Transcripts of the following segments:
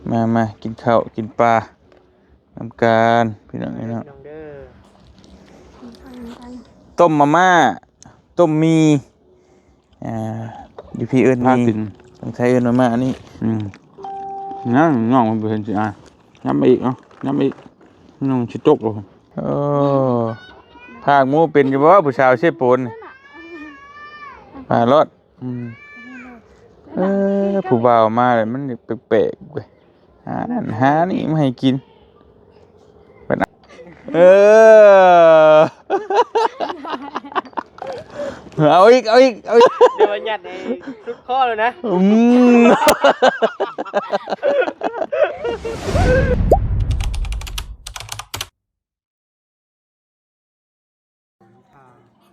ມາ ມາ ກິນເຂົ້າກິນປານຳກັນ ພີ່ນ້ອງເອີຍເນາະ. ຕົ້ມມາມ່າ ຕົ້ມໝີ່ ອ່າ ຢູ່ພີ້ເອີ້ນໝີ່ ທາງໄທເອີ້ນມາມ່າ ອັນນີ້ ອືມ ຍັງນ້ອງເພິ່ນບໍ່ເຫັນຊິອາຍ ຍຳມາອີກ ເອົາ ຍຳມາອີກ ນ້ອງຊິຕົກແລ້ວ. ໂອ້ ພາກໝູເປັນຢູ່ບໍ່ ຜູ້ສາວເຊໂປນ ມາໂລດ. ອືມ ເອີ ຜູ້ບ່າວມາແລ້ວມັນແປກໆເວີຍ ຫານັ້ນຫານີ້ມາໃຫ້ກິນ. ເອີ ເອົາອີກ ເອົາອີກ ເອົາອີກ ດຽວມັນຍັດໃຫ້ສຸດຄໍເລີຍນະ. ອືມ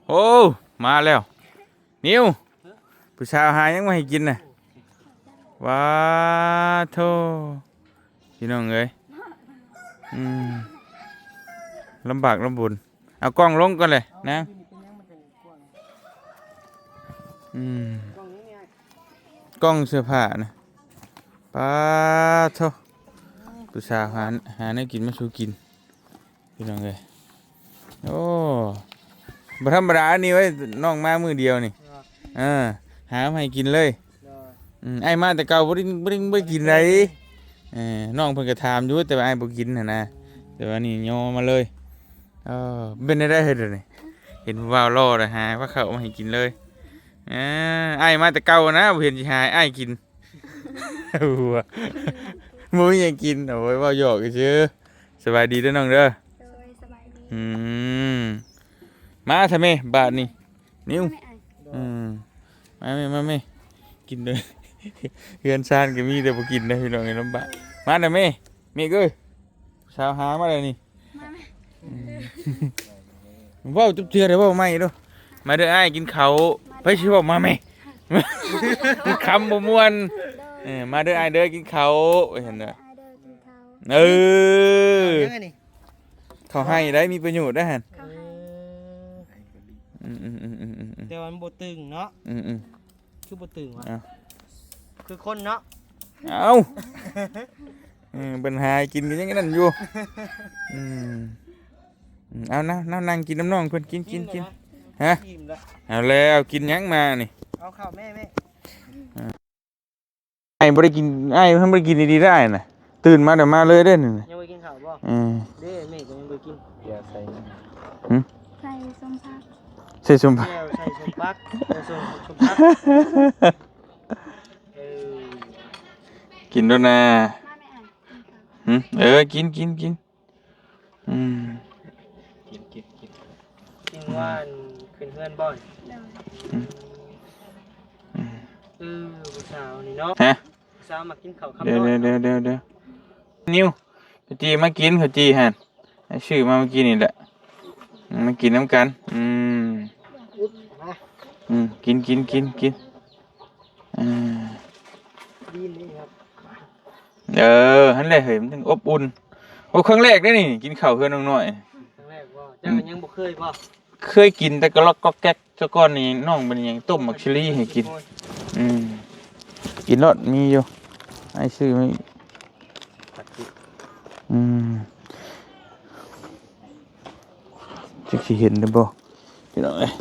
ໂອ້ ມາແລ້ວ ນິວ ຜູ້ສາວຫາຫຍັງມາໃຫ້ກິນນະ? ວ້າໂທ້ ພີ່ນ້ອງເອີຍ ອືມ ລຳບາກລຳບົນ. ເອົາກ້ອງລົງກ່ອນເລີຍນາງ ອືມ ກ້ອງເສື້ອຜ້ານະ. ປາໂທ້ ຜູ້ສາວຫາ ຫາແນວກິນມາສູ່ກິນ ພີ່ນ້ອງເອີຍ. ໂອ້ ບໍ່ທຳມະດາອັນນີ້ເວີຍ ນ້ອງມາມື້ດຽວນີ້ ເອີ ຫາມາໃຫ້ກິນເລີຍ. ອືມ ອ້າຍມາແຕ່ເກົ່າບໍ່ໄດ້ ບໍ່ໄດ້ ບໍ່ໄດ້ກິນໃດ. ເອີ ນ້ອງເພິ່ນກໍຖາມຢູ່ ແຕ່ວ່າອ້າຍບໍ່ກິນຫັ້ນນະ ແຕ່ວ່ານີ້ຍໍມາເລີຍ. ເອີ ເປັນໄດ້ເຮີ້ຍດຽວນີ້ ເຫັນຜູ້ບ່າວຫຼໍ່ແລ້ວຫາພາເຂົ້າມາໃຫ້ກິນເລີຍ. ເອີ ອ້າຍມາແຕ່ເກົ່ານະ ບໍ່ເຫັນຊິຫາໃຫ້ອ້າຍກິນ. ບໍ່ມີຫຍັງກິນ ໂອ້ຍ ເວົ້າຫຍອກຊື່. ສະບາຍດີເດີນ້ອງເດີ. ໂດຍ ສະບາຍດີ. ອືມ ມາຊະແມ່ບາດນີ້ ນິວ. ອືມ ມາແມ່ ມາແມ່ ກິນເດີ. ເຮືອນຊານກໍມີແຕ່ບໍ່ກິນເດີ ພີ່ນ້ອງເອີຍ ລຳບາກ. ມາເດີແມ່ ເມກເອີຍ ສາວຫາມາແລ້ວນີ້. ມາແມ່ ອືມ ເວົ້າຈັກເທື່ອໄດ້ ເວົ້າໃໝ່ດູ. ມາເດີອ້າຍກິນເຂົ້າ. ມາເດີ ໃຜຊິເວົ້າມາແມ່ ຄຳບໍ່ມ່ວນ. ໂດຍ ເອີ ມາເດີອ້າຍເດີກິນເຂົ້າ ວ່າຊັ້ນນະ. ເອີ ເຂົ້າໄຮ່ໄດ້ ມີປະໂຫຍດໄດ໋ຫັ້ນ. ເຂົ້າໄຮ່ ອືມໆໆໆໆ ແຕ່ວ່າມັນບໍ່ຕຶງເນາະ. ອືມໆ ຄືບໍ່ຕຶງວະ ເອົ້າ ຄືຄົນເນາະ. ເອົ້າ ເອີ ບັນຫາກິນກໍຍັງນັ້ນຢູ່. ອືມ ເອົາ ນັ່ງ ນັ່ງ ນັ່ງກິນນຳນ້ອງເພິ່ນ ກິນ ກິນ ກິນ. ຮະ ອີ່ມແລ້ວ ເອົາແລ້ວ ກິນຫຍັງມານີ້? ເອົາເຂົ້າແມ່ ແມ່. ອ້າຍບໍ່ໄດ້ກິນ ອ້າຍຍັງບໍ່ໄດ້ກິນດີໆ ໄດ້ນະ ຕື່ນມາແລ້ວມາເລີຍເດ້ນີ້. ຍັງບໍ່ໄດ້ກິນເຂົ້າບໍ່? ເອີ ເດ້ ແມ່ກໍຍັງບໍ່ໄດ້ກິນ. ຢາໃສ່ ຫຶ? ໃສ່ສົ້ມຜັກ ໃສ່ສົ້ມຜັກ ແຈ່ວໃສ່ສົ້ມຜັກ ເອີ ສົ້ມ ສົ້ມຜັກ. ເອີ ກິນໂລດນາ. ມາແມ່ ຫຶ? ເອີ ກິນ ກິນ ກິນ. ອືມ ກິນ ກິນ ກິນ ກິນວ່າຂຶ້ນເຮືອນບໍ່? ໂດຍ ອືມ ອືມ ເອີ ຜູ້ສາວນີ້ເນາະ. ຮະ? ຜູ້ສາວມັກກິນເຂົ້າຄ່ຳ. ດຽວ ດຽວ ດຽວ ດຽວ ນິວ ເຂົ້າຈີ່ມາກິນ ເຂົ້າຈີ່ຫັ້ນ ໄອ້ຊື້ມາເມື່ອກີ້ນີ້ແຫຼະ ມາກິນນຳກັນ. ອືມ ອືມ ກິນ ກິນ ກິນ ກິນ. ເອີ ເອີ ຫັ້ນແຫຼະເຮີ້ຍ ມັນຈຶ່ງອົບອຸ່ນ. ໂອ້ ຄັ້ງແລກເດ້ນີ້ ກິນເຂົ້າເຮືອນນ້ອງນ້ອຍ. ຄັ້ງແລກບໍ່? ເຈົ້າກໍຍັງບໍ່ເຄີຍບໍ່? ເຄີຍກິນແຕ່ກະລັອກກອກແກກ. ແຕ່ກ່ອນນີ້ນ້ອງເປັນຫຍັງ ຕົ້ມໝາກຊີຣີໃຫ້ກິນ. ອືມ ກິນໂລດ ມີຢູ່ ອ້າຍຊື້ມາອີກ. ອືມ ຈັກຊິເຫັນໄດ້ບໍ່ ພີ່ນ້ອງເອີຍ.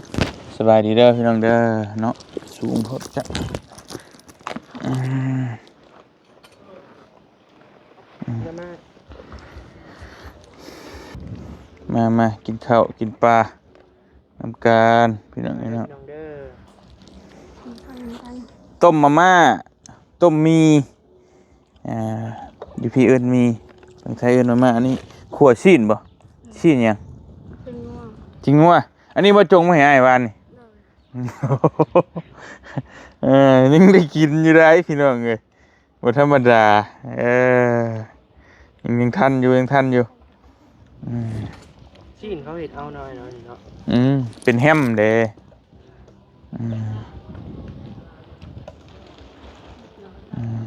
ສະບາຍດີເດີພີ່ນ້ອງເດີເນາະ ສູງໂພດຈັກ. ອືມ ອືມ ມາ ມາ ກິນເຂົ້າກິນປານຳກັນ ພີ່ນ້ອງເອີຍເນາະ. ຕົ້ມມາມ່າ ຕົ້ມໝີ່ ອ່າ ຢູ່ພີ້ເອີ້ນໝີ່ ທາງໄທເອີ້ນມາມ່າ. ອັນນີ້ຂົ້ວຊີ້ນບໍ່? ຊີ້ນຫຍັງ? ຊີ້ນງົວ. ຊີ້ນງົວ. ອັນນີ້ບໍ່ຈົ່ງມາໃຫ້ອ້າຍວານນີ້? ໂດຍ. ເອີ ຍັງໄດ້ກິນຢູ່ໄດ໋ ພີ່ນ້ອງເອີຍ ບໍ່ທຳມະດາ. ເອີ ຍັງ ຍັງທັນຢູ່ ຍັງທັນຢູ່. ອືມ ຊີ້ນເຂົາເຮັດເອົາໜ້ອຍໆ ເນາະ. ອືມ ເປັນແຮມເດ້. ອືມ ອືມ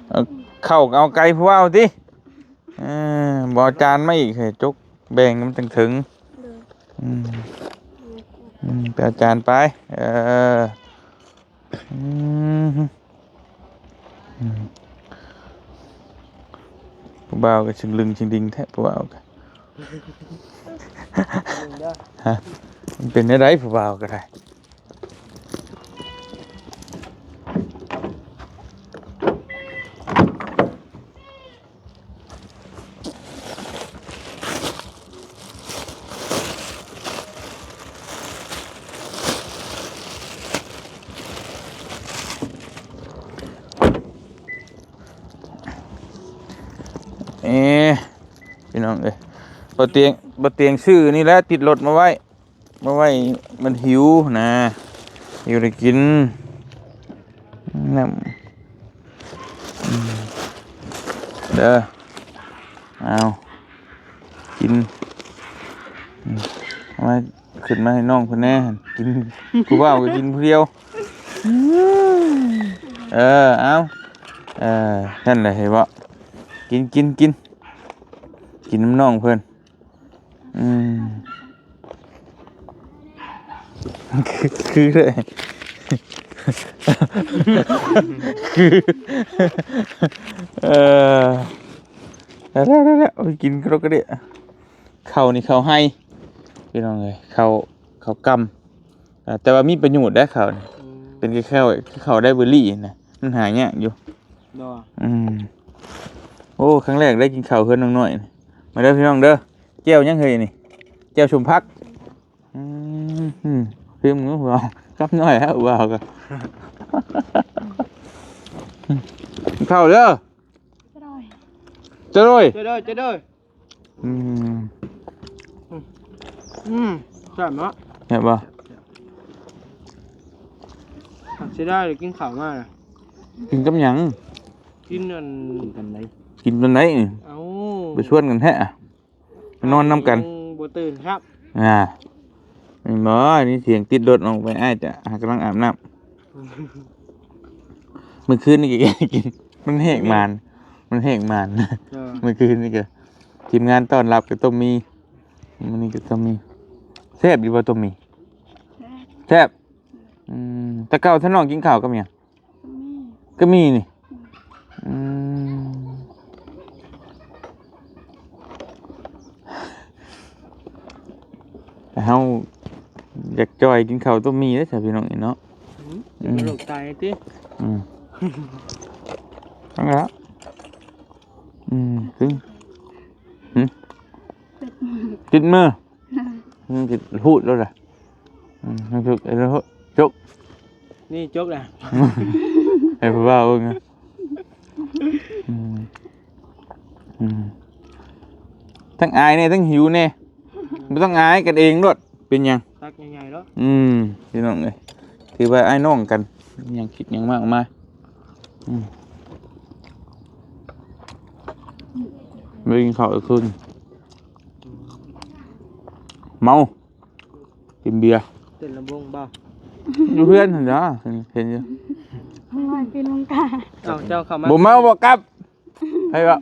ເອົາເຂົ້າກໍເອົາໄກ່ຜູ້ເວົ້າຕິ. ເອີ ບໍ່ເອົາຈານມາອີກ ໃຫ້ຈົກແບ່ງນຳຈັ່ງເຖິງ. ໂດຍ. ອືມ ອືມ ໄປເອົາຈານໄປ. ເອີ ອືມ ອືມ ຜູ້ບ່າວກໍຊຶງລຶງຊຶງດິງແທ້ ຜູ້ບ່າວກໍ ເບິ່ງເດີ ຮະ ມັນເປັນແນວໃດຜູ້ບ່າວກໍໄດ້. ເອີ ພີ່ນ້ອງເອີຍ ບໍ່ຕຽງ ບໍ່ຕຽງຊື້ນີ້ແຫຼະ ຕິດລົດມາໄວ້ ມາໄວ້ ມັນຫິວນະ ຫິວໄດ້ກິນນ້ຳ ອືມ ເດີ ເອົາ ກິນ ອືມ ເອົາມາ ຂຶ້ນມາໃຫ້ນ້ອງເພິ່ນແດ່ ກິນ ຜູ້ບ່າວກໍກິນຜູ້ດຽວ ເອີ ເອົາ ເອີ ນັ້ນແຫຼະ ເຫັນບໍ່ ກິນ ກິນ ກິນ ກິນນຳນ້ອງເພິ່ນ ອືມ ຄື ຄືເລີຍ ຄື ເອີ ແລ້ວໆໆ ໂອ້ຍ ກິນກະດກກະເດະ ເຂົ້ານີ້ເຂົ້າໄຮ່ ພີ່ນ້ອງເອີຍ ເຂົ້າ ເຂົ້າກ່ຳ ອ່າ ແຕ່ວ່າມີປະໂຫຍດໄດ໋ເຂົ້ານີ້ ອືມ ເປັນຄືເຂົ້າ ຄືເຂົ້າໄດເບີຣີຫັ້ນນະ ມັນຫາຍາກຢູ່ ເນາະ ອືມ ໂອ້ ຄັ້ງແລກໄດ້ກິນເຂົ້າເຮືອນນ້ອງນ້ອຍ ມາເດີພີ່ນ້ອງເດີ ແຈ່ວຫຍັງເຮີ້ຍນີ້ ແຈ່ວສົມຜັກ ອືມ ອືມ ຄືໝູເວົ້າ ກັບນ້ອຍແລ້ວເວົ້າກໍ ເຂົ້າເດີ ຈະໂດຍ ຈະໂດຍ ຈະໂດຍ ຈະໂດຍ ອືມ ອືມ ແຊບເນາະ ແຊບບໍ່? ເສຍດາຍກິນເຂົ້າມາ ກິນກັບຫຍັງ? ກິນອັນ ກິນຕອນໃດ? ກິນຕອນໃດ? ເອົ້າ ໄປຊວນກັນແທ້ ໄປນອນນຳກັນ ຍັງບໍ່ຕື່ນຄັບ ອ່າ ແມ່ນບໍ່? ມີສຽງຕິດລົດອອກໄປ ອ້າຍຈະຫາກຳລັງອາບນ້ຳ ມື້ຄືນນີ້ກໍກິນ ມັນແຫກມານ ມັນແຫກມານ ເອີ ມື້ຄືນນີ້ກໍ ທີມງານຕ້ອນຮັບກໍຕ້ອງມີ ມື້ນີ້ກໍຕ້ອງມີ ແຊບຢູ່ບໍ່ຕົ້ມໝີ່? ແຊບ ແຊບ ອືມ ແຕ່ເກົ່າຖ້ານ້ອງກິນເຂົ້າກັບຫຍັງ? ກໍມີນີ້ ອືມ ແຕ່ເຮົາຢາກຈ່ອຍກິນເຂົ້າຕົ້ມໝີ່ເດ້ຊະພີ່ນ້ອງເອີຍເນາະ ອືມ ອືມ ໂລກຕາຍຕິ ອືມ ນັ້ນລະ ອືມ ຄື ຫຶ ຕິດມື ມັນຊິຮູດໂລດລະ ອືມ ມັນຖືກ ເອົາໂລດ ຈົກ ນີ້ຈົກລະ ໃຫ້ຜູ້ບ່າວເບິ່ງນະ ອືມ ອືມ ທັງອາຍແດ່ ທັງຫິວແດ່ ບໍ່ຕ້ອງອາຍ ກັນເອງໂລດ ເປັນຫຍັງ ຕັກໃຫຍ່ໆໂລດ ອືມ ພີ່ນ້ອງເອີຍ ຖືວ່າອ້າຍນ້ອງກັນ ຫຍັງຄິດຫຍັງມາອອກມາ ອືມ ໄປກິນເຂົ້າອີກຄືນ ເມົາ ກິນເບຍ ເຕັ້ນລຳວົງບໍ່? ຢູ່ເຮືອນຫັ້ນນະ ເຫັນຢູ່ ເອົາ ເຈົ້າເຂົ້າມາ ບໍ່ເມົາບໍ່ກັບ ໃຜວ່າ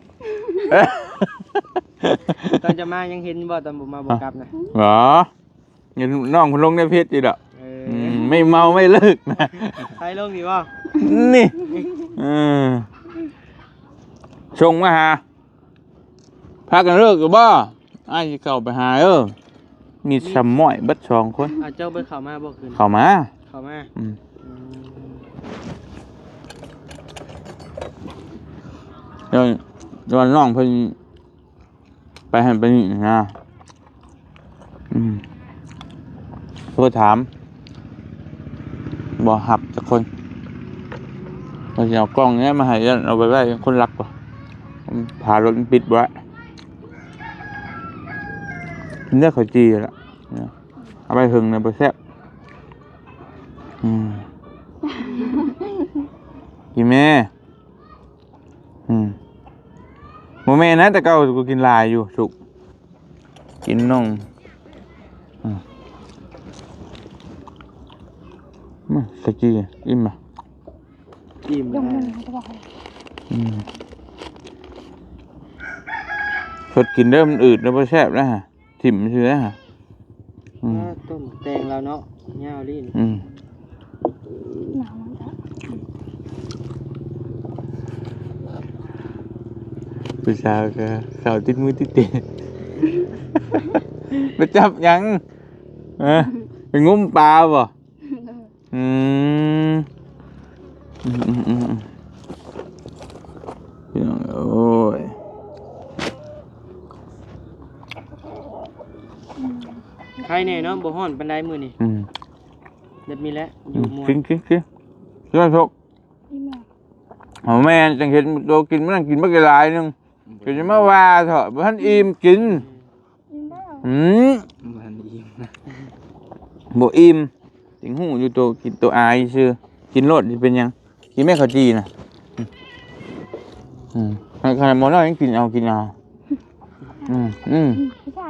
ຕອນຈະມາຍັງເຫັນບໍ່ ຕອນບໍ່ເມົາບໍ່ກັບນະ? ບໍ່ ເຫັນນ້ອງເພິ່ນລົງໃນເຟສຢູ່ດອກ ເອີ ອືມ ໄມ່ເມົາໄມ່ເລີກນະ ໃຜລົງນີ້ບໍ່? ນີ້ ເອີ ສົ່ງມາຫາ ພາກັນເລີກຢູ່ບໍ່? ອ້າຍຊິເຂົ້າໄປຫາເດີ ມີສະໝ້ອຍເບິດສອງຄົນ ອາ ເຈົ້າບໍ່ເຂົ້າມາບໍ່ຄືນ? ເຂົ້າມາ ເຂົ້າມາ ອືມ ອືມ ແລ້ວ ແລ້ວນ້ອງເພິ່ນໄປຫັ້ນໄປນີ້ນະ ອືມ ໂທຖາມ ບໍ່ຮັບຈັກຄົນ ວ່າຊິເອົາກ້ອງນີ້ມາໃຫ້ ຢ້ານເອົາໄປໄວ້ຄົນລັກວ່າ ຝາລົດມັນປິດບໍ່ໄດ້ ກິນແຕ່ເຂົ້າຈີ່ລະ ເອົາໄປເຖິງແລ້ວບໍ່ແຊບ ອືມ ກິນແມ້. ອືມ ບໍ່ແມ່ນນະ ແຕ່ເກົ່າກູກິນຫຼາຍຢູ່ ສຸກ ກິນນ້ອງ ອືມ ມາ ສະກີ ອີ່ມລະ ອີ່ມແລ້ວ ອືມ ສົດກິນເດີ ມັນອືດແລ້ວບໍ່ແຊບນະ. ຖິ້ມຊື່ນະ ອືມ ອ່າ ຕົ້ມແຕ່ງລາວເນາະ ຍາວລີ້ ອືມ ໜາວມັນຈະ ເ ຜູ້ສາວກໍເຂົ້າຕິດມືຕິດຕີນ ໄປຈັບຫຍັງ? ຮະ? ໄປງຸ້ມປາບໍ່? ອືມ ອືມໆໆ ພີ່ນ້ອງເອີຍ ໄຄແດ່ເນາະ ບໍ່ຮ້ອນປານໃດມື້ນີ້ ອືມ ແບບນີ້ແຫຼະ ອືມ ຢູ່ມ່ວນ ກິນໆໆ ເລື່ອງໂຊກ ອີ່ແມ່ ເອົາແມ່ນ ຈັ່ງເຫັນໂຕກິນ ມັນກິນບັກຫຼາຍໜຶ່ງ ກໍຈະມາວ່າເຖາະ ບໍ່ທັນອີ່ມກິນ ອືມ ບໍ່ທັນອີ່ມນະ ບໍ່ອີ່ມ ຈຶ່ງຮູ້ຢູ່ໂຕກິນໂຕອາຍຊື່ ກິນໂລດ ຊິເປັນຫຍັງ ກິນແມ່ເຂົ້າຈີ່ນະ ອືມ ອືມ ໃຫ້ຂະໜາດໝໍນ້ອຍຍັງກິນເອົາ ກິນເອົາ ອືມ ອືມ ອືມ ໃຊ່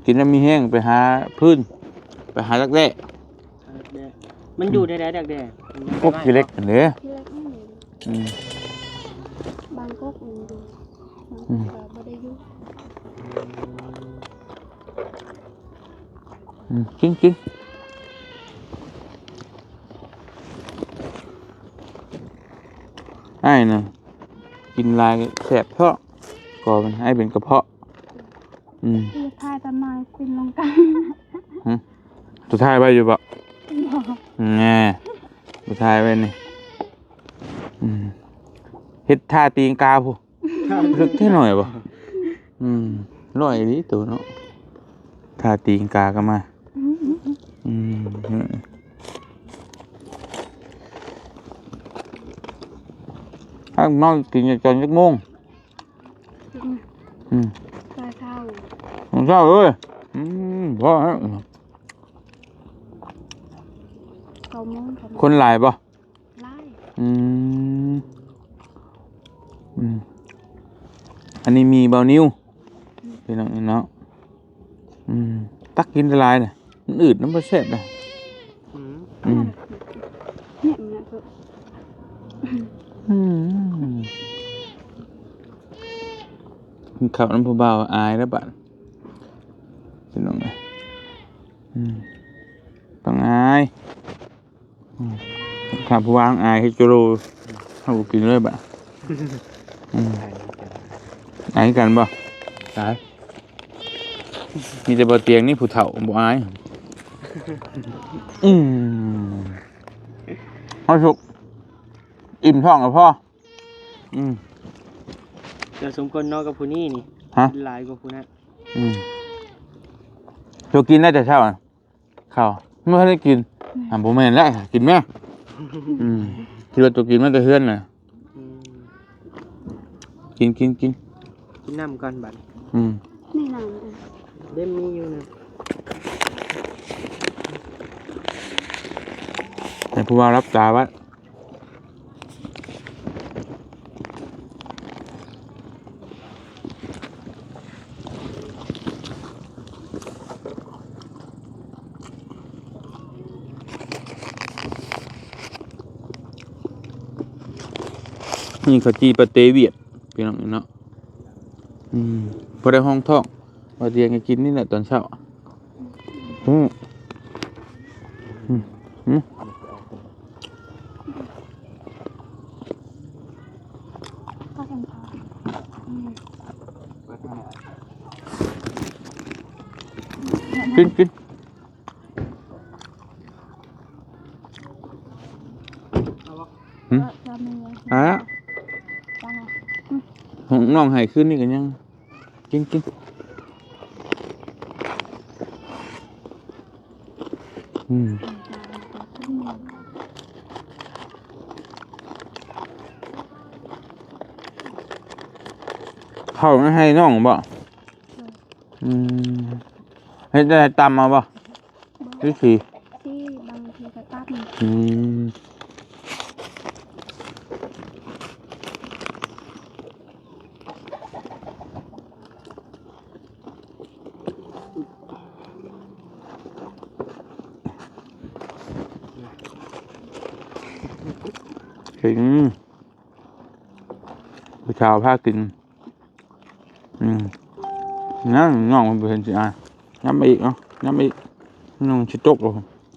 ກິນແລ້ວມີແຮງ ໄປຫາຟືນ ໄປຫາດັກແດ້ ດັກແດ້ ມັນຢູ່ໃນໃດ ອືມ ດັກແດ້ ກົກຂີ້ເຫຼັກຫັ້ນເດ້ ຂີ້ເຫຼັກນັ້ນ ອືມ ບາງກົກມັນຢູ່ ບາງ ອືມ ກົກກໍບໍ່ໄດ້ຢູ່ ອືມ ກິນ ກິນ ອ້າຍນະ ກິນຫຼາຍແສບທ້ອງ ກໍມັນໃຫ້ເປັນກະເພາະ ອືມ ຊິຖ່າຍຕອນນ້ອຍເປັນລົງກັນ ຫຶ ຕົວຖ່າຍໄວ້ຢູ່ບໍ່? ບໍ່ ແນ່ ຕົວຖ່າຍໄວ້ນີ້ ອືມ ເຮັດທ່າຕີງກາພຸ້ນ ເລິກແທ້ໜ້ອຍບໍ່? ອືມ ລອຍອີ່ຫຼີໂຕເນາະ ທ່າຕີງກາກໍມາ ອືມ ອືມ ຫາກເມົາກິນຕອນຈັກໂມງ? ອືມ ອືມ ຕອນເຊົ້າ ຕອນເຊົ້າເອີຍ ອືມ ພໍແລ້ວ ເກົ້າໂມງ ຄົນຫຼາຍບໍ່? ຫຼາຍ ອືມ ອືມ ອັນນີ້ໝີ່ບ່າວນິວ ອືມ ພີ່ນ້ອງເນາະ ອືມ ຕັກກິນຫຼາຍໆນະ ມັນອືດ ມັນບໍ່ແຊບນະ ອືມ ອືມ ອືມ ກິນເຂົ້ານຳຜູ້ບ່າວອາຍແລ້ວບາດ ພີ່ນ້ອງເອີຍ ອືມ ຕ້ອງອາຍ ອືມ ຖ້າຜູ້ວ່າອາຍເຮັດໂຈໂລ ເຮົາບໍ່ກິນເລີຍບາດ ອືມ ອາຍຄືກັນບໍ່? ອາຍ ມີແຕ່ບໍ່ຕຽງນີ້ຜູ້ເຖົ້າບໍ່ອາຍ ອືມ ເຮົາສຸກ ອີ່ມທ້ອງແລ້ວພໍ ອືມ ແຕ່ສົມຄວນເນາະກັບຜູ້ນີ້ນີ້ ຮະ? ກິນຫຼາຍກວ່າຜູ້ນັ້ນ ອືມ ໂຕກິນໄດ້ແຕ່ເຊົ້າ ເຂົ້າ ບໍ່ທັນໄດ້ກິນ ອືມ ອ່າ ບໍ່ແມ່ນແລ້ວ ກິນແມ້ ອືມ ຄິດວ່າໂຕກິນມາແຕ່ເຮືອນນະ ອືມ ກິນ ກິນ ກິນ ກິນນ້ຳກ່ອນບັດ ອືມ ນີ້ນ້ຳ ເດ້ ມີຢູ່ນະ ໃຫ້ຜູ້ວ່າວຫຼັບຕາໄວ້ ນີ້ເຂົ້າຈີ່ປາເຕຫວຽດ ພີ່ນ້ອງເນາະ ອືມ ພໍໄດ້ຮອງທ້ອງ ວ່າຊິໃຫ້ກິນນີ້ແຫຼະຕອນເຊົ້າ ອືມ ອືມ ອືມ ກິນ ກິນ ຫືມ ອ່າ ນ້ອງໃຫ້ຄືນນີ້ກໍຍັງ ກິນ ກິນ ອືມ ເຂົ້າໃຫ້ນ້ອງບໍ່? ອືມ ເຮັດໄດ້ຕຳເອົາບໍ່? ບໍ່ ຫຼືສີ ສີ ບາງທີກໍຕັດ ອືມ ກິນ ຜູ້ສາວພາກິນ. ອືມ ນັ້ນນ້ອງມັນບໍ່ເຫັນຊິອາຍ ຍ້ຳມາອີກເນາະ ຍ້ຳມາອີກ ນ້ອງຊິຕົກເອົາ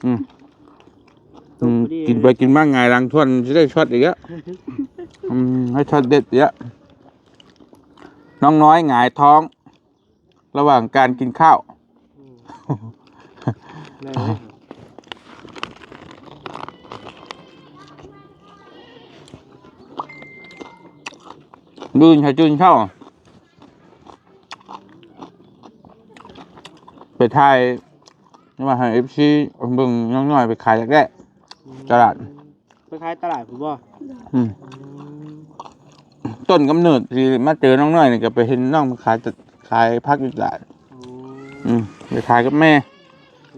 ອືມ ຕົກ ອືມ ພໍດີ ກິນໄປກິນມາຫງາຍຫຼັງທວນ ຊິໄດ້ຊັອດອີກແລ້ວ ອືມ ໃຫ້ຊັອດເດັດອີກແລ້ວ ນ້ອງນ້ອຍຫງາຍທ້ອງ ລະຫວ່າງການກິນຂ້າວ ອືມ ແມ່ນເດ້ ມື້ອື່ນຖ້າຕື່ນເຊົ້າ ໄປຖ່າຍ ວ່າໃຫ້ເອັຟຊີເບິ່ງນ້ອງນ້ອຍໄປຂາຍຢາກແດ້ ອືມ ຕະຫຼາດ ໄປຂາຍຕະຫຼາດພຸ້ນບໍ່? ອືມ ອືມ ຕົ້ນກຳເນີດທີ່ມາເຈີນ້ອງນ້ອຍນີ້ ກໍໄປເຫັນນ້ອງມາຂາຍ ຂາຍຜັກຢູ່ຕະຫຼາດ ໂອ້ ອືມ ໄປຂາຍກັບແມ່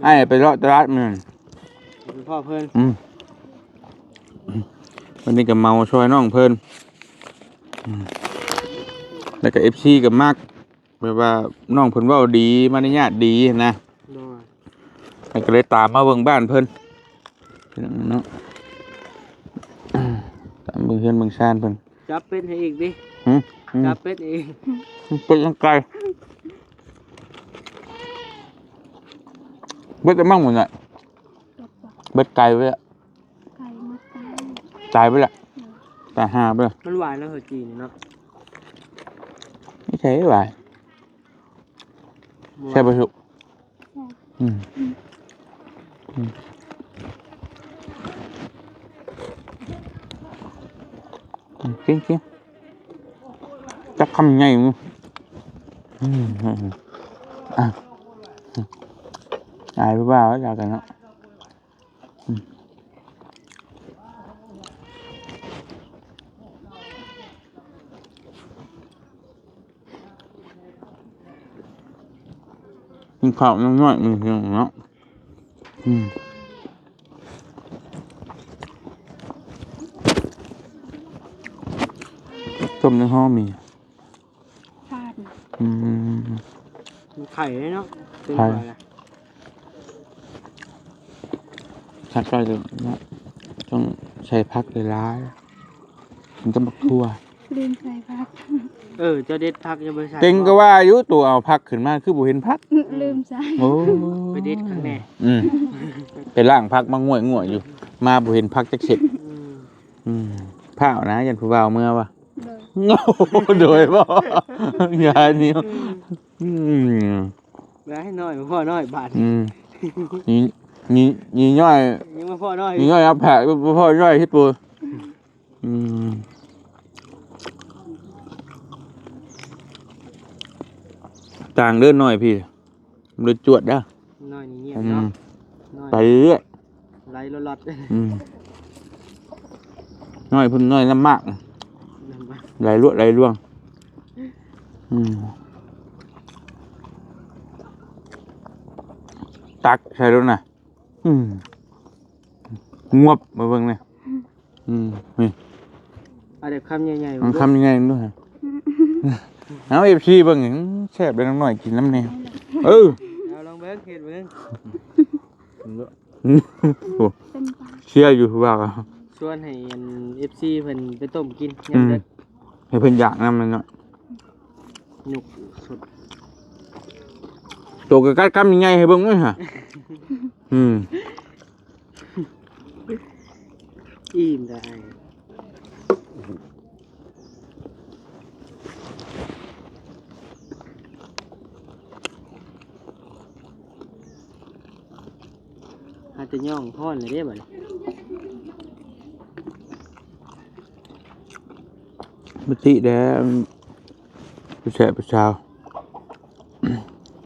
ແມ່ ອ້າຍໄປເລາະຕະຫຼາດມື້ນັ້ນ ໄປພໍ້ເພິ່ນ ອືມ ວັນນີ້ກໍເໝົາຊ່ອຍນ້ອງເພິ່ນ ອືມ ແລ້ວກໍເອັຟຊີກໍມັກ ແບບວ່ານ້ອງເພິ່ນເວົ້າດີ ມາລະຍາດດີຫັ້ນນະ ໂດຍ ແລ້ວກໍເລີຍຕາມມາເບິ່ງບ້ານເພິ່ນ ເນາະ ຕາມເບິ່ງເຮືອນເບິ່ງຊານເພິ່ນ ຈັບເປັດໃຫ້ອີກຕິ ຫື ອືມ ຈັບເປັດອີກ ເປັດຍັງໄກ ເບິດແລ້ວມັ້ງໝົດແຫຼະ ເບິດໄກໄປແລ້ວ ໄກ່ມາຕາຍ ຕາຍໄປແລ້ວ ເອີ ຕາຍຫ່າໄປແລ້ວ ມັນຫວານເນາະ ເຂົ້າຈີ່ນີ້ເນາະ ບໍ່ໃຊ່ຫວານ ບໍ່ຫວານ ແຊບບໍ່ສຸກ ແຊບ ອືມ ອືມ ອືມ ອືມ ກິນ ກິນ ຈັກຄຳໃຫຍ່ ອືມ ອືມ ອ່ະ ອາຍຜູ້ບ່າວຈັກກັນເນາະ. ກິນເຂົ້ານ້ອຍໆ ເນາະ ອືມ ຕົ້ມໃນຫໍ່ໝີ່. ທາດ ອືມ ມັນໄຂ່ເດ້ເນາະ ເປັນ ໄຂ່ ໄຂ່ລະ ຄັກໄວ້ເນາະ ຕ້ອງໃສ່ຜັກຫຼາຍໆ ມັນຈະໝາກຖົ່ວ ລືມໃສ່ຜັກ ເອີ ເຈົ້າເດັດຜັກຍັງບໍ່ໃສ່ ເຕັງກໍວ່າຢູ່ ໂຕເອົາຜັກຂຶ້ນມາຄືບໍ່ເຫັນຜັກ ອືມ ລືມໃສ່ ໂອ້ ໄປເດັດຂ້າງແນ່ ອືມ ໄປລ້າງຜັກມາງ່ວຍໆ ຢູ່ ມາບໍ່ເຫັນຜັກຈັກເມັດ ອືມ ອືມ ພ້າວນະ ຢ້ານຜູ້ບ່າວເມືອວ່າ ໂດຍ ໂດຍບໍ່ ຢ່ານີ້ ອືມ ອືມ ຢ່າໃຫ້ນ້ອຍ ພໍ່ນ້ອຍບາດ ອືມ ນີ້ ນີ້ ນີ້ນ້ອຍ ຍັງບໍ່ພໍນ້ອຍ ນີ້ນ້ອຍເອົາແພກ ບໍ່ພໍນ້ອຍເຮັດໂປ ອືມ ຕ່າງເດີນ້ອຍພີ່ ບໍ່ໄດ້ຈວດເດີ ນ້ອຍນີ້ງຽບເນາະ ອືມ ນ້ອຍ ໄປເລື້ອຍ ໄຫຼລັອດໆ ອືມ ນ້ອຍພຸ້ນນ້ອຍລຳບາກ ລຳບາກ ໄຫຼລວດໄຫຼລວງ ອືມ ຕັກໃສ່ໂລດນະ ອືມ ງວບ ມາເບິ່ງນີ້ ອືມ ນີ້ ເອົາແຕ່ຄຳໃຫຍ່ໆ ເອົາຄຳໃຫຍ່ໆ ເບິ່ງດູ ເອົາ ເອັຟຊີ ເບິ່ງ ແຊບເດ້ ນ້ອງນ້ອຍກິນນຳແດ່ ເອີ ເອົາລອງເບິ່ງ ເຮັດເບິ່ງ ໂອ້ ເຊຍຢູ່ວ່າ ຊວນໃຫ້ອັນ ເອັຟຊີ ເພິ່ນໄປຕົ້ມກິນ ອືມ ຍາມເດິກ ໃຫ້ເພິ່ນຢາກນຳແມ່ນເນາະ ຍົກສົດ ໂຕກໍກັດຄຳໃຫຍ່ໃຫ້ເບິ່ງເລີຍຫະ ອືມ ອີ່ມໄດ້ ຫາແຕ່ຍ່ອງຮ້ອນແລ້ວເດ້ບັດນີ້ ບໍ່ຕິແດ່ ຜູ້ແຊະຜູ້ສາວ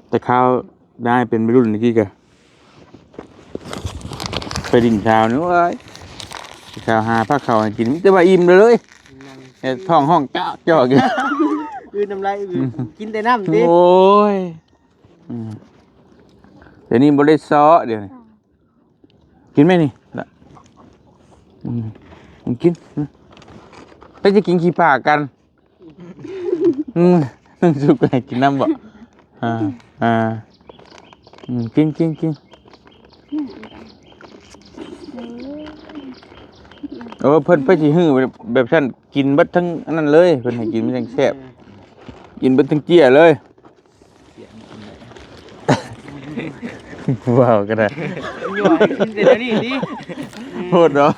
ແຕ່ຄາວ ໄດ້ເປັນໄວລຸ້ນນີ້ກະ ໄປດິນຊາວນີ້ ໂອ້ຍ ຊາວຫາພາເຂົ້າໃຫ້ກິນ ມີແຕ່ວ່າອີ່ມເລີຍ ແຕ່ທ້ອງຮ້ອງຈອກໆ ອືດນ້ຳລາຍ ອືດ ອືມ ກິນແຕ່ນ້ຳຕິ ໂອ້ຍ ອືມ ດຽວນີ້ບໍ່ໄດ້ຊໍ ດຽວນີ້ ກິນໄໝນີ້ລະ ອືມ ກິນ ໃຜຈະກິນຂີ້ຜາກັນ? ອືມ ສຸກໃຫ້ກິນນ້ຳບໍ່? ອ່າ ອ່າ ອືມ ກິນ ກິນ ກິນ ເອີ ເພິ່ນ ເພິ່ນຊິຮື້ແບບ ແບບຊັ້ນ ກິນເບິດທັງອັນນັ້ນເລີຍ ເພິ່ນໃຫ້ກິນມັນຈັ່ງແຊບ ກິນເບິດທັງເຈ້ຍເລີຍ. ເວົ້າກໍໄດ້ ຍົວະໃຫ້ກິນແຕ່ດຽວນີ້ຕິ ອືມ ດເນາະ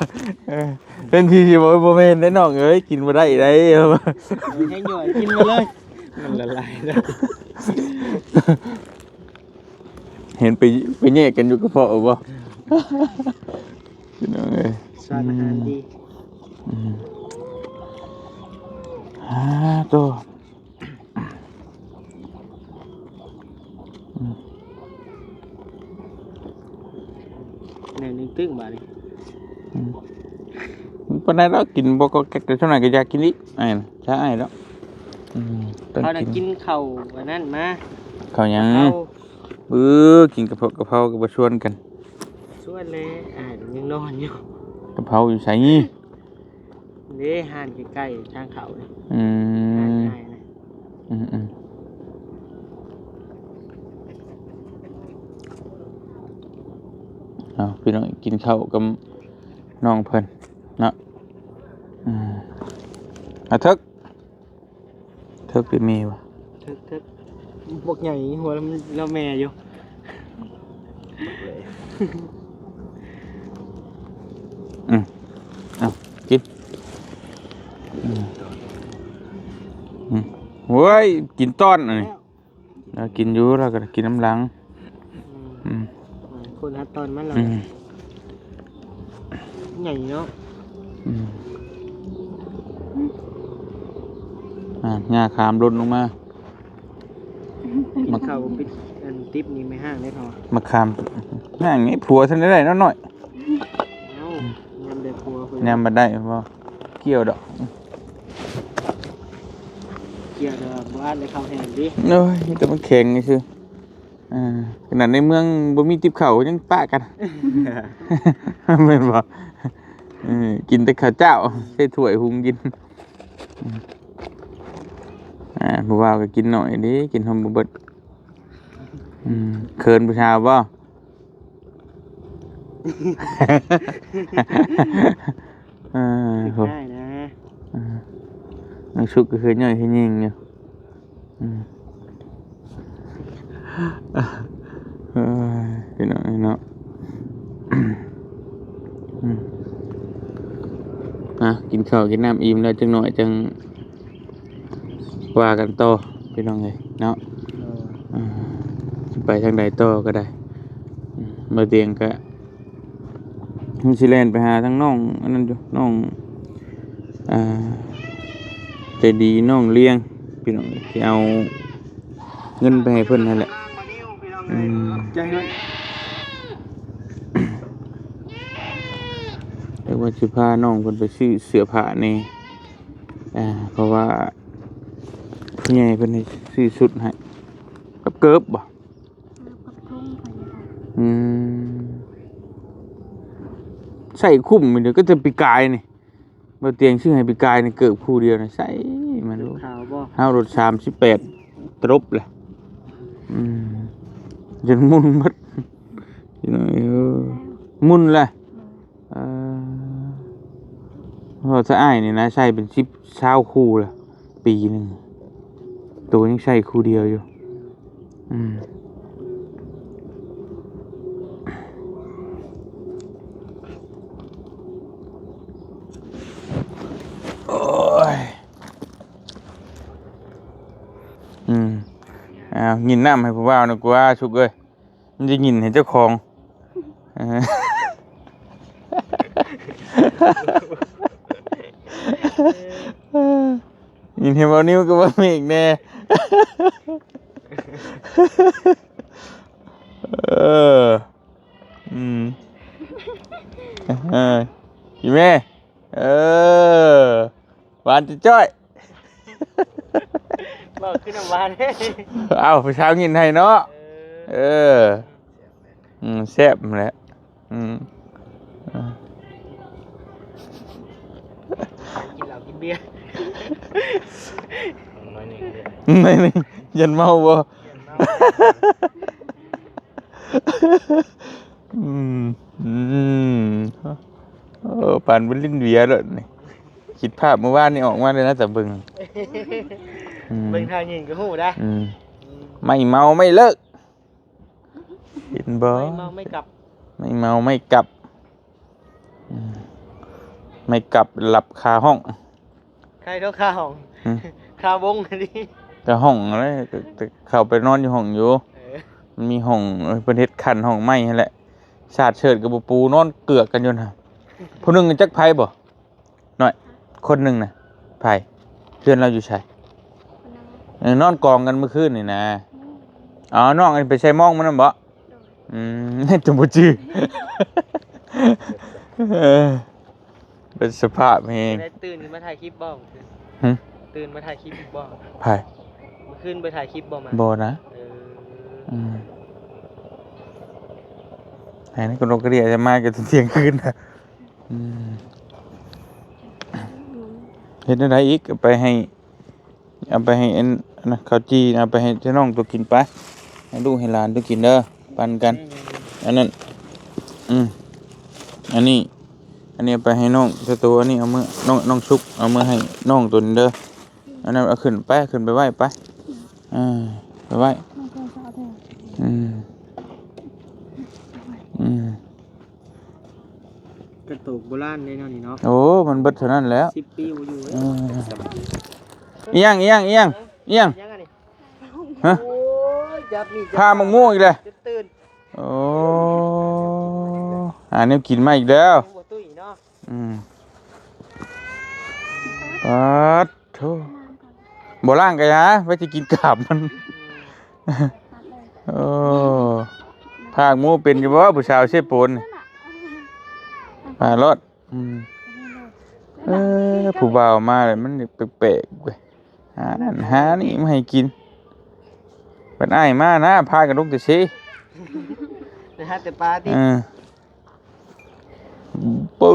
ເອີ ເປັນທີ່ຊິບໍ່ ບໍ່ແມ່ນເດ້ນ້ອງເອີຍ ກິນບໍ່ໄດ້ໃດ໋ ໃຫ້ຫຍ້ອຍກິນມາເລີຍ ມັນລະລາຍແລ້ວ ເຫັນໄປ ໄປແຍກກັນຢູ່ກະເພາະບໍ່ ພີ່ນ້ອງເອີຍ ສານອາຫານດີ ອືມ ອືມ ອ່າ ໂຕ ອືມ ແນວໜຶ່ງຕຶ້ງບາດນີ້ ອືມ ບໍ່ປານໃດດອກ ກິນບໍ່ກໍແກັກ ແຕ່ເທົ່ານັ້ນກໍຢາກກິນອີກ ອ້າຍນະ ຖ້າອ້າຍດອກ ອືມ ຕ້ອງກິນ ເຂົານະກິນເຂົ້າອັນນັ້ນມາ ເຂົ້າຫຍັງ? ເຂົ້າ ເອີ ກິນກະເພາະກະເພົາກໍບໍ່ຊວນກັນ ຊວນແລ້ວ ອ້າຍຍັງນອນຢູ່ ກະເພົາຢູ່ໃສ? ເດ້ ຮ້ານໃກ້ໆທາງເຂົ້ານີ້ ອືມ ຮ້ານໃຫຍ່ນະ ອືມໆ ເອົາ ພີ່ນ້ອງກິນເຂົ້າກັບນ້ອງເພິ່ນເນາະ ອືມ ອາ ເຖິກ ເຖິກເປັນແມ່ວະ ເຖິກໆ ບັກໃຫຍ່ຫົວລະ ລະແມ່ຢູ່ ອືມ ເອົາ ກິນ ອືມ ອືມ ໂອ້ຍ ກິນຕ້ອນອັນນີ້ ລາວກິນຢູ່ ລາວກໍກິນນຳຫຼັງ ອືມ ອືມ ຄົນຫາຕອນມັນລະ ອືມ ໃຫຍ່ເນາະ ອືມ ອ່າ ຫຍ້າຄາມຫຼົ່ນລົງມາ ມາເຂົ້າປິດ ອັນຕິບນີ້ແມ່ຮ້າງເດ້ເຂົາວ່າ ມາຄາມ ຮ້າງນີ້ຜົວທັນໄດ້ໄດ້ເນາະນ້ອຍ ເອົ້າ ຍາມໄດ້ຜົວ ຍາມບໍ່ໄດ້ບໍ່ກ່ຽວດອກ ກ່ຽວແຕ່ວ່າບໍ່ອາດໄດ້ເຂົ້າແຫ້ງຕິ ໂອ້ຍ ມີແຕ່ມັນແຂງຊື່ ເອີ ຂະໜາດໃນເມືອງບໍ່ມີຕິບເຂົ້າຍັງປະກັນ ແມ່ນບໍ່? ເອີ ກິນແຕ່ເຂົ້າເຈົ້າໃສ່ຖ້ວຍຫຸງກິນ ອືມ ອ່າ ຜູ້ບ່າວກໍກິນໜ້ອຍເດ້ ກິນຮອດບໍ່ເບິດ ອືມ ເຂີນຜູ້ສາວບໍ່? ເອີ ໂຫ ໄດ້ນະ ເອີ ນ້ອງສຸກກໍຄືຍ່ອຍຄືຍິງຢູ່ ອືມ ເອີຍ ພີ່ນ້ອງເອີຍເນາະ ອືມ ອ່ະ ກິນເຂົ້າກິນນ້ຳອີ່ມແລ້ວ ຈັກໜ້ອຍຈັ່ງວ່າກັນຕໍ່ ພີ່ນ້ອງເອີຍເນາະ ເອີ ອ່າ ຊິໄປທາງໃດຕໍ່ກໍໄດ້ ອືມ ບໍ່ຕຽງກໍ ມັນຊິແລ່ນໄປຫາທາງນ້ອງອັນນັ້ນຢູ່ ນ້ອງ ອ່າ ໃຈດີນ້ອງລຽງ ພີ່ນ້ອງ ທີ່ເອົາເງິນໄປໃຫ້ເພິ່ນຫັ້ນແຫຼະ ອືມ ໃຈເພິ່ນ ແຕ່ວ່າຊິພານ້ອງເພິ່ນໄປຊື້ເສື້ອຜ້າແດ່ ອ່າ ເພາະວ່າຜູ້ໃຫຍ່ເພິ່ນໃຫ້ຊື້ຊຸດໃຫ້ ກັບເກີບບໍ່? ເອີ ປັບປຸງເພິ່ນຢູ່ຫັ້ນ ອືມ ໃຊ້ຄຸ້ມຢູ່ເດີ ກໍແຕ່ປີກາຍນີ້ ບໍ່ຕຽງຊື້ໃຫ້ປີກາຍນີ້ ເກີບຄູ່ດຽວນະ ໃຊ້ມັນ ຂາວບໍ່ ເຮົາລົດສາມສິບແປດ ຕຣົບແຫຼະ ອືມ ຈົນໝຸ່ນໝົດ ພີ່ນ້ອງເອີຍ ໝຸ່ນແຫຼະ ເອີ ເພາະວ່າສະອ້າຍນີ້ນະ ໃຊ້ເປັນສິບ ຊາວຄູ່ລະ ປີໜຶ່ງ ໂຕຍັງໃຊ້ຄູ່ດຽວຢູ່ ອືມ ໂອ້ຍ ອືມ ອ້າວ ຍິນນ້ຳໃຫ້ຜູ້ບ່າວນະກວ່າ ສຸກເອີຍ. ມັນຈະຍິນໃຫ້ເຈົ້າຂອງ ເອີ ຍິນໃຫ້ເວົ້ານິ້ວກໍເວົ້າເມກແດ່ ເອີ ອືມ ເອີ ອີແມ່ ເອີ ຫວານຈ້ອຍໆ ເວົ້າຄືນ້ຳຫວານ ເອົ້າ ຜູ້ສາວຍິນໃຫ້ເນາະ ເອີ ເອີ ອືມ ແຊບແຫຼະ ອືມ ກິນເຫຼົ້າກິນເບຍ ໜ້ອຍໜຶ່ງ ໜ້ອຍໜຶ່ງ ຢ້ານເມົາບໍ່? ຢ້ານເມົາ ອືມ ອືມ ໂອ້ ປານບຸລິນເວຍໂລດນີ້ ຄິດພາບມື້ວານນີ້ອອກມາເລີຍນະ ຕາເບິ່ງ ອືມ ເບິ່ງທ່າຍິງກໍຮູ້ໄດ໋ ອືມ ອືມ ໄມ່ເມົາໄມ່ເລີກ ເຫັນບໍ່? ໄມ່ເມົາໄມ່ກັບ ໄມ່ເມົາໄມ່ກັບ ອືມ ໄມ້ກັບຫຼັບຄາຫ້ອງ ໃຄໂຕຄາຫ້ອງ ຫຶ ຄາວົງນີ້ ກະຫ້ອງຫັ້ນແຫຼະ ກະ ກະເຂົ້າໄປນອນຢູ່ຫ້ອງຢູ່ ເອີ ມັນມີຫ້ອງ ເອີ ເພິ່ນເຮັດຂັ້ນຫ້ອງໄມ້ຫັ້ນແຫຼະ ສາດເສີດກະບໍ່ປູ ນອນເກືອກກັນຢູ່ຫັ້ນ ຜູ້ໜຶ່ງຈັກໃຜບໍ່ ນ້ອຍ ຄົນໜຶ່ງນະ ໃຜ ເຮືອນລາວຢູ່ໃສ ເອີ ນອນກອງກັນມື້ຄືນນີ້ນະ ອໍ ນ້ອງໄປໃສ່ມອງມັນນຳບໍ່ ອືມ ຈົນບໍ່ຈື່ ເອີ ເປັນສະພາບແຮງ ໄດ້ຕື່ນຂຶ້ນມາຖ່າຍຄລິບບໍ່ ຫຶ ຕື່ນມາຖ່າຍຄລິບອີກບໍ່ ໃຜ ມື້ຄືນໄປຖ່າຍຄລິບບໍ່ມາ ບໍ່ນະ ເອີ ອືມ ໃຫ້ນະ ກະນົກກະເດຍຈະມາກະຕອນທ່ຽງຄືນນະ ອືມ ເຮັດແນວໃດອີກ ເອົາໄປໃຫ້ ເອົາໄປໃຫ້ອັນ ອັນນັ້ນ ເຂົ້າຈີ່ ເອົາໄປໃຫ້ເຈົ້ານ້ອງໂຕກິນໄປ ໃຫ້ລູກໃຫ້ຫຼານໂຕກິນເດີ ປັນກັນ ອັນນັ້ນ ອືມ ອັນນີ້ ອັນນີ້ເອົາໄປໃຫ້ນ້ອງເຈົ້າໂຕ ອັນນີ້ເອົາເມືອ ນ້ອງ ນ້ອງສຸກ ເອົາເມືອໃຫ້ນ້ອງໂຕນີ້ເດີ ອັນນັ້ນເອົາຂຶ້ນໄປ ຂຶ້ນໄປໄວ້ໄປ ເອີ ໄປໄວ້ ອືມ ອືມ ກະໂຕກໂບລານເດ້ເນາະນີ້ເນາະ ໂອ້ ມັນເບິດເທົ່ານັ້ນແລ້ວ ສິບປີບໍ່ຢູ່ເດ້ ເອີ ອີ່ຫຍັງ ອີ່ຫຍັງ ອີ່ຫຍັງ ອີ່ຫຍັງ ຫຍັງອັນນີ້ ຮະ ໂອ້ຍ ຈັບນີ້ ພາໝາກມ່ວງອີກແລ້ວ ຕື່ນ ໂອ້ ຫາແນວກິນມາອີກແລ້ວ ບໍ່ຕຸ້ຍເນາະ ອືມ ປາດໂທ້ ບໍ່ລ້າງກະຢ່າ ໄວ້ຊິກິນກາບມັນ ໂອ້ ພາກໝູເປັນຢູ່ບໍ່ ຜູ້ສາວເຊໂປນ ພາໂລດ ອືມ ເອີ ຜູ້ບ່າວມາແລ້ວມັນແປກໆເວີຍ ຫານັ້ນຫານີ້ມາໃຫ້ກິນ ບັດອ້າຍມານະ ພາກັນລົງແຕ່ເຊ ໄປຫາແຕ່ປາຕິ ເອີ ປຶ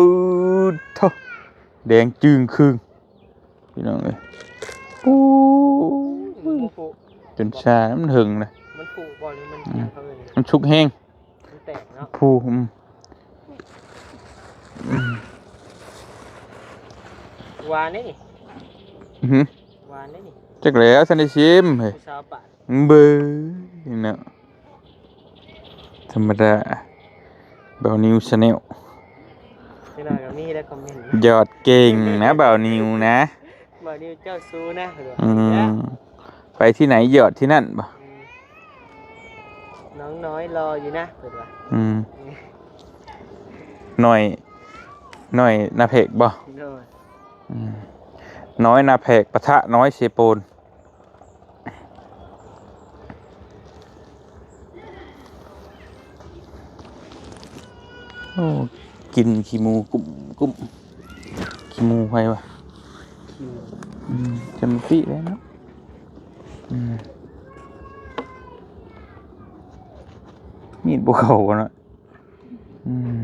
ດໂທ້ ແດງຈຶ່ງຄຶ່ງ ພີ່ນ້ອງເອີຍ ໂອ້ຍ ມັນພຸ ຈົນຊາ ມັນເຫິງນະ ມັນພຸບໍ່ ຫຼືມັນ ອືມ ຫຍັງເຂົາເອີ້ນ ມັນສຸກແຮງ ມັນແຕກເນາະ ພຸ ອືມ ອືມ ຫວານເດ້ນີ້ ຫື ຫວານເດ້ນີ້ ຈັກແລ້ວ ທັນໄດ້ຊີມເຮີ້ຍ ຜູ້ສາວປາດ ເບິ່ງເນາະ ທຳມະດາ ບ່າວນິວແຊນແນວ ເຈົ້ານ້ອຍກະມີໄດ້ຄອມເມັນ ຍອດເກັ່ງນະ ບ່າວນິວນະ ບ່າວນິວເຈົ້າຊູ້ນະ ອືມ ໄປທີ່ໄຫນຢອດທີ່ນັ້ນບໍ່ ອືມ ນ້ອງນ້ອຍຫຼໍ່ຢູ່ນະ ເພິ່ນວ່າ ອືມ ນ້ອຍ ນ້ອຍໜ້າແພກບໍ່ ໂດຍ ອືມ ນ້ອຍໜ້າແພກປະທະນ້ອຍເຊໂປນ ໂອ້ ກິນຂີ້ໝູກຸ້ມໆ ຂີ້ໝູໃຜວະ ອືມ ຈຳຕິແລ້ວເນາະ ອືມ ມີດບໍ່ເຂົ້າເນາະ ອືມ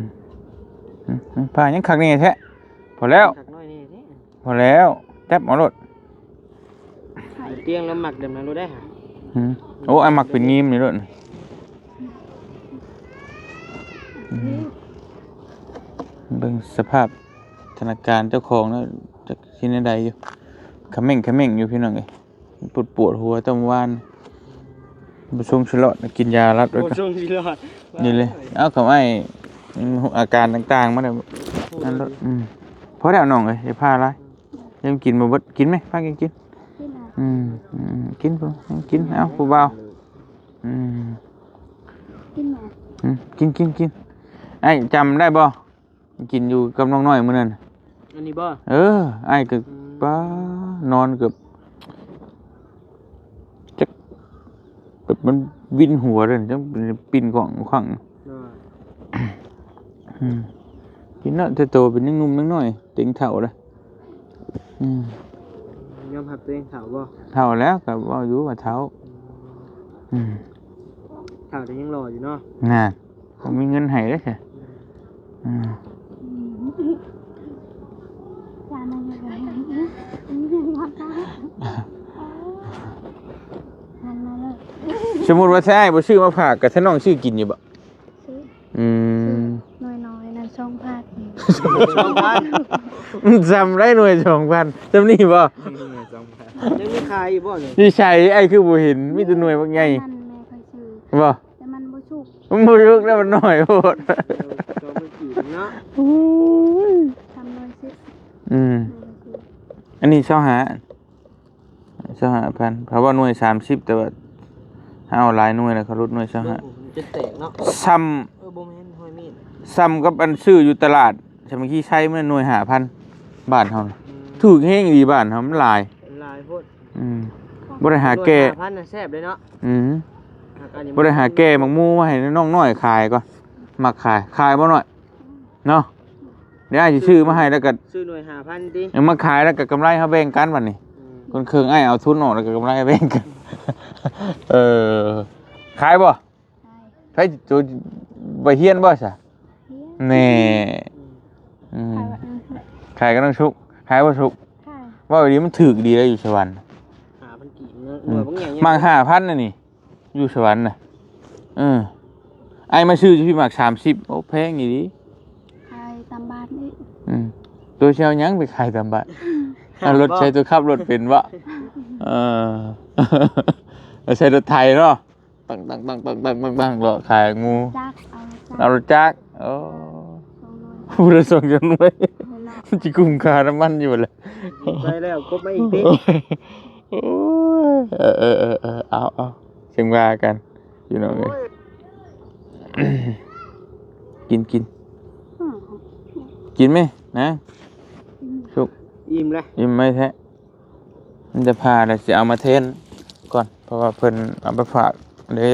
ອືມ ຜ້າຍັງຄັກແນ່ແທ້ ພໍແລ້ວ ຄັກໜ້ອຍນີ້ເດ້ ພໍແລ້ວ ຈັບເອົາໂລດ ຕຽງລະມັກແບບນັ້ນໂລດໄດ໋ຫະ ຫື ໂອ້ ອ້າຍມັກເປັນງີມນີ້ໂລດ ອືມ ເບິ່ງສະພາບທະນາການເຈົ້າຂອງແລ້ວ ຈັກຊິແນວໃດຢູ່ ຂະເໝັ້ງຂະເໝັ້ງຢູ່ພີ່ນ້ອງເອີຍ. ປວດ ປວດຫົວແຕ່ມື້ວານ ບໍ່ຊົງຊິລອດ ກິນຢາລັດໄວ້ກ່ອນ ບໍ່ຊົງຊິລອດ ນີ້ເລີຍ ເອົາເຂົ້າໄອ້ ອາການຕ່າງໆ ມາແລ້ວ ນັ້ນໂລດ ອືມ ພໍແລ້ວນ້ອງເອີຍ ຢ່າພາຫຼາຍ ຍັງກິນບໍ່ເບິດ ກິນໄໝ ພາກັນກິນ ກິນເອົາ ອືມ ອືມ ກິນ ກິນ ເອົາ ຜູ້ບ່າວ ອືມ ກິນແມ່ ອືມ ກິນ ກິນ ກິນ ອ້າຍຈຳໄດ້ບໍ່? ກິນຢູ່ກັບນ້ອງນ້ອຍມື້ນັ້ນ ອັນນີ້ບໍ່? ເອີ ອ້າຍກໍ ອືມ ປ້າ ນອນເກືອບ ຈັກ ແບບມັນວິນຫົວເດ້ ຈັກ ປິ່ນຂວ້າງຂວ້າງ ໂດຍ ອືມ ກິນເນາະ ແຕ່ໂຕເປັນຍັງໜຸ່ມຍັງນ້ອຍ ເຕັງເຖົ້າແລ້ວ ອືມ ຍອມຮັບຕົວເອງເຖົ້າບໍ່? ເຖົ້າແລ້ວ ກໍເວົ້າຢູ່ວ່າເຖົ້າ ອືມ ອືມ ເຖົ້າແຕ່ຍັງຫຼໍ່ຢູ່ເນາະ ນະ ບໍ່ມີເງິນໃຫ້ເດ້ ອືມ ອືມ ສມມຸດວ່າຖ້າອ້າຍບໍ່ຊື້ມາຝາກ ກໍຖ້ານ້ອງຊື້ກິນຢູ່ບໍ່? ຊື້ ອືມ ຊື້ໜ່ວຍນ້ອຍນັ້ນ ສອງພັນ ສອງພັນ ມັນສ່ຳໄດ໋ໜ່ວຍສອງພັນ ສ່ຳນີ້ບໍ່? ໜ່ວຍສອງພັນ ຍັງມີຂາຍຢູ່ບໍ່ນີ້? ຢູ່ໃສ? ອ້າຍຄືບໍ່ເຫັນ ມີແຕ່ໜ່ວຍບັກໃຫຍ່ ນັ້ນແມ່ຂ້ອຍຊື້ ບໍ່? ແຕ່ມັນບໍ່ສຸກ ມັນບໍ່ສຸກແລ້ວ ມັນໜ້ອຍໂພດ ສອງພັນກີບເນາະ ໂອ້ຍ ສາມໜ່ວຍສິບ ອືມ ອັນນີ້ຊາວຫ້າ ຊາວຫ້າພັນ ເຂົາວ່າໜ່ວຍສາມສິບ ແຕ່ວ່າເຮົາເອົາຫຼາຍໜ່ວຍແລ້ວ ເຂົາຫຼຸດໜ່ວຍຊາວຫ້າ ຈົນແຕກເນາະ ຊ່ຳ ເອີ ບໍ່ແມ່ນຫ້ອຍມີດ ຊ່ຳກັບອັນຊື້ຢູ່ຕະຫຼາດສາມັກຄີໄຊ ມັນໜ່ວຍຫ້າພັນ ບ້ານເຮົານະ ອືມ ຖືກແຮງອີ່ຫຼີ ບ້ານເຮົາມັນຫຼາຍ ຫຼາຍໂພດ ອືມ ບໍ່ໄດ້ຫາແກ່ ໜ່ວຍຫ້າພັນນະແຊບເລີຍເນາະ ອືມ ແລ້ວກໍອັນນີ້ ບໍ່ໄດ້ຫາແກ່ໝາກໝູມາໃຫ້ນ້ອງນ້ອຍຂາຍກ່ອນ ມັກຂາຍ ຂາຍບໍ່ນ້ອຍ ເນາະ ດຽວອ້າຍຊິຊື້ມາໃຫ້ ແລ້ວກໍຊື້ໜ່ວຍຫ້າພັນຕິ ເອົາມາຂາຍ ແລ້ວກໍກຳໄລເຮົາແບ່ງກັນບັດນີ້ ອືມ ຄົນເຄິ່ງອ້າຍເອົາທຶນອອກ ແລ້ວກໍກຳໄລແບ່ງກັນ ເອີ ຂາຍບໍ່? ຂາຍ ໃຜໂຕໄປຮຽນບໍ່ຊະ? ຮຽນ ແນ່ ອືມ ອືມ ຂາຍກັບນ້ອງສຸກ ຂາຍບໍ່ສຸກ? ຂາຍ ເວົ້າອີ່ຫຼີ ມັນຖືກດີເດ້ຢູ່ສະຫວັນ ຫ້າພັນກີບເນາະ ອືມ ໜ່ວຍບັກໃຫຍ່ໆ ໝາກຫ້າພັນນະນີ້ ຢູ່ສະຫວັນນະ ເອີ ອ້າຍມາຊື້ຢູ່ພີ້ໝາກສາມສິບ ໂອ້ ແພງອີ່ຫຼີ ຂາຍຕາມບ້ານນີ້ ອືມ ໂຕຊິເອົາຫຍັງໄປຂາຍຕາມບ້ານ? ອືມ ເອົາລົດໃຊ້ ໂຕຂັບລົດເປັນບໍ່? ເອີ ໃຊ້ລົດໄຖເນາະ ຕັງໆໆໆໆ ເລາະຂາຍໝູ ຈັກ ເອົາຈັກ ເອົາລົດຈັກ ໂອ້ ສອງໜ່ວຍ ຜູ້ລະສອງໜ່ວຍ ເອີ ເນາະ ມັນຊິກຸ້ມຄ່ານ້ຳມັນຢູ່ບໍ່ລະ? ໄປແລ້ວ ກົບມາອີກຕິ ໂອ້ຍ ເອີໆໆໆ ເອົາໆ ຈຶ່ງວ່າກັນ ພີ່ນ້ອງເອີຍ ໂອ້ຍ ກິນ ກິນ ອືມ ກິນແມະນາງ ອືມ ສຸກ ອີ່ມແລ້ວ ອີ່ມໄວແທ້ ມັນຈະຜ່າແລ້ວ ຊິເອົາມາແທນກ່ອນ ເພາະວ່າເພິ່ນເອົາໄປຝາກເດ້.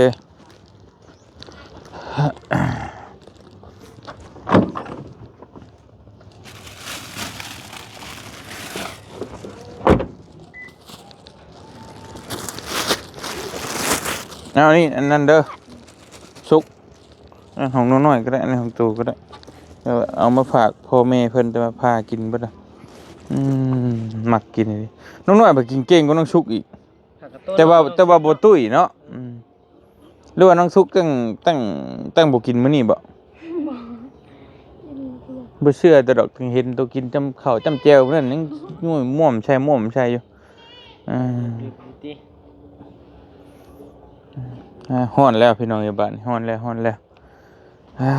ເອົານີ້ ອັນນັ້ນເດີ ສຸກ ອັນຂອງນ້ອງນ້ອຍກໍໄດ້ ອັນນີ້ຂອງໂຕກໍໄດ້ ເອົາມາຝາກພໍ່ແມ່ເພິ່ນ ແຕ່ວ່າພາກິນເບິດລະ ອືມ ມັກກິນອີ່ຫຼີ ນ້ອງນ້ອຍໄປກິນເກັ່ງກວ່ານ້ອງສຸກອີກ ແຕ່ວ່າ ແຕ່ວ່າບໍ່ຕຸ້ຍເນາະ ອືມ ຫຼືວ່ານ້ອງສຸກຕັ້ງ ຕັ້ງ ຕັ້ງບໍ່ກິນມື້ນີ້ບໍ່? ບໍ່ ບໍ່ເຊື່ອແຕ່ດອກ ເຫັນໂຕກິນຈ້ຳເຂົ້າຈ້ຳແຈ່ວນັ້ນ ຍັງຍ້ວຍມ່ວມໃສ່ ມ່ວມໃສ່ຢູ່ ອ່າ ອ່າ ຮ້ອນແລ້ວພີ່ນ້ອງເອີຍ ບາດນີ້ຮ້ອນແລ້ວ ຮ້ອນແລ້ວ ອ່າ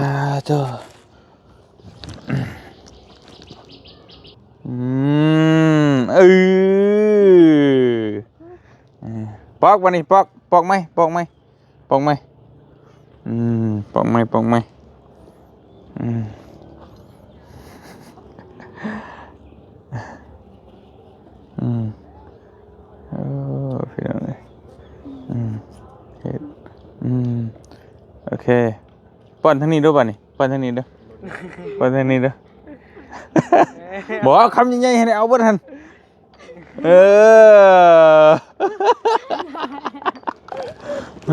ໂທ້ ອືມ ເອີ ປອກ ບາດນີ້ປອກ ປອກໃໝ່ ປອກໃໝ່ ປອກໃໝ່ ອືມ ປອກໃໝ່ ປອກໃໝ່ ອືມ ອືມ ໂອ້ ພີ່ນ້ອງເອີຍ ອືມ ເຮັດ ອືມ ໂອເຄ ປ້ອນທາງນີ້ດູບາດນີ້ ປ້ອນທາງນີ້ເດີ ປ້ອນທາງນີ້ເດີ ບໍ່ ຄຳໃຫຍ່ໆ ໃຫ້ໄດ້ເອົາເບິດຫັ້ນ ເອີ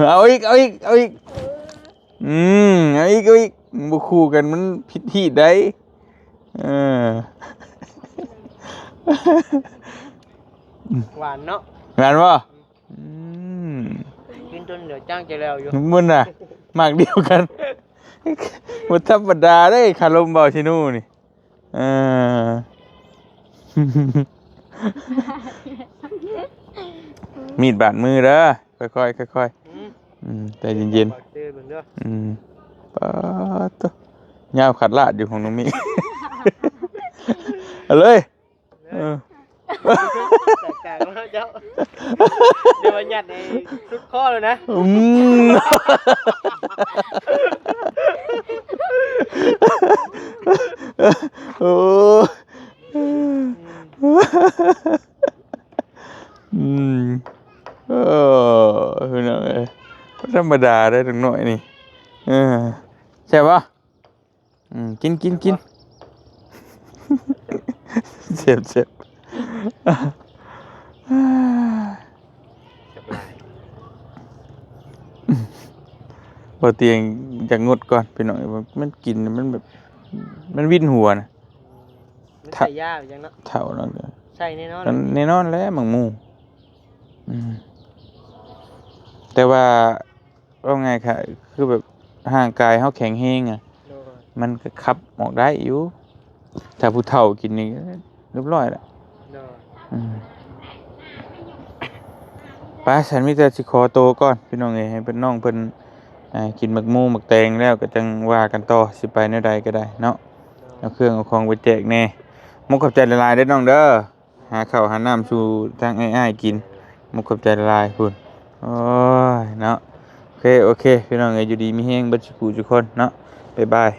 ເອົາອີກ ເອົາອີກ ເອົາອີກ ອືມ ເອົາອີກ ເອົາອີກ ບໍ່ຄູ່ກັນມັນຜິດຮີດໃດ໋ ເອີ ຫວານເນາະ ຫວານບໍ່? ອືມ ກິນຈົນເຫຼືອຈ້າງຈະແລ້ວຢູ່ ມັນນະ ໝາກດຽວກັນ ບໍ່ທຳມະດາເດ້ ຄາລົມເບົາຊິນູນີ້ ເອີ ມີດບາດມືເດີ ຄ່ອຍໆ ຄ່ອຍໆ ອືມ ອືມ ໃຈເຢັນໆ ອືມ ປາດໂທ້ ຍາວຂາດລາດຢູ່ຂອງນ້ອງມີ ເອົາເລີຍ ເອີ ແຕກຕ່າງແລ້ວເຈົ້າ ດຽວວ່າຍັດໃຫ້ສຸດຄໍແລ້ວນະ ອືມ ໂອ້ ອືມ ເອີ ພີ່ນ້ອງເອີຍ ບໍ່ທຳມະດາເດ້ເດັກນ້ອຍນີ້ ເອີ ແຊບບໍ່? ອືມ ກິນ ກິນ ກິນ ແຊບ ແຊບ ບໍ່ຕຽງຢາກງົດກ່ອນ ພີ່ນ້ອງ ມັນກິນ ມັນແບບ ມັນວິນຫົວນະ ມັນໃສ່ຢາຫຍັງເນາະ ເຖົ້າແລ້ວ ໃສ່ແນ່ນອນ ແນ່ນອນແຫຼະ ໝາກໝູ ອືມ ແຕ່ວ່າ ເວົ້າງ່າຍ ຄືແບບຮ່າງກາຍເຮົາແຂງແຮງອະ ໂດຍ ມັນກໍຂັບອອກໄດ້ຢູ່ ຖ້າຜູ້ເຖົ້າກິນນີ້ຮຽບຮ້ອຍລະ ໂດຍ ອືມ ໄປ ຊັ້ນມີແຕ່ຊິຂໍໂຕກ່ອນ ພີ່ນ້ອງເອີຍ ໃຫ້ເພິ່ນ ນ້ອງເພິ່ນ ອ່າ ກິນໝາກໝູໝາກແຕງແລ້ວ ກໍຈັ່ງວ່າກັນຕໍ່ ຊິໄປແນວໃດກໍໄດ້ເນາະ ໂດຍ ເອົາເຄື່ອງເອົາຂອງໄປແຈກແດ່ ມຸກຂອບໃຈຫຼາຍໆເດີນ້ອງເດີ ຫາເຂົ້າຫານ້ຳສູ່ທາງອ້າຍໆກິນ. ມຸກຂອບໃຈຫຼາຍໆພຸ້ນ. ໂອ້ຍເນາະ ໂອເຄ ໂອເຄ ພີ່ນ້ອງເອີຍ ຢູ່ດີມີແຮງເບິດສູ່ຜູ້ສູ່ຄົນເນາະ. ບາຍບາຍ.